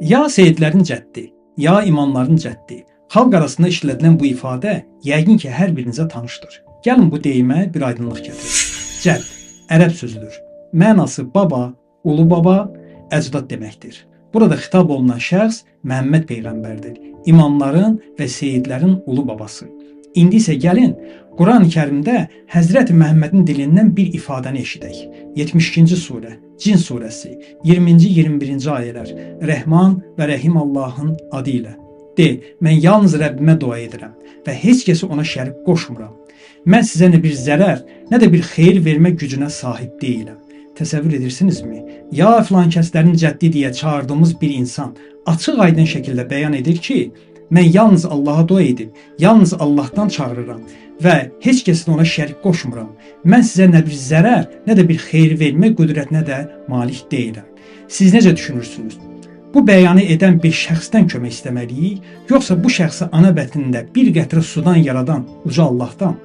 Ya seyidlərin cəddi, ya imamların cəddi. Xalq arasında işlədilən bu ifadə yəqin ki, hər birinizə tanışdır. Gəlin bu deyimə bir aydınlıq gətirək. Cədd ərəb sözüdür. Mənası baba, ulu baba, əcdad deməkdir. Burada xitab olunan şəxs Məhəmməd peyğəmbərdir. İmamların və seyidlərin ulu babası. İndi isə gəlin Quran-ı Kərimdə Həzrəti Məhəmmədin dilindən bir ifadəni eşidək. 72-ci surə, Cin surəsi, 20-ci 21-ci ayələr. Rəhman və Rəhim Allahın adı ilə. De, mən yalnız Rəbbimə dua edirəm və heç kəsi ona şərik qoşmuram. Mən sizə nə bir zərər, nə də bir xeyir vermə gücünə sahib deyiləm. Təsəvvür edirsinizmi? Ya filan kəslərin cəddi deyə çağırdığımız bir insan açıq-aydın şəkildə bəyan edir ki, mən yalnız Allaha dua edib, yalnız Allahdan çağırıram və heç kəsin ona şərik qoşmuram. Mən sizə nə bir zərər, nə də bir xeyir vermə qüdrətinə də malik deyiləm. Siz necə düşünürsünüz? Bu bəyanı edən bir şəxsdən kömək istəməliyik, yoxsa bu şəxsi ana bətnində bir qətrə sudan yaradan uca Allahdan?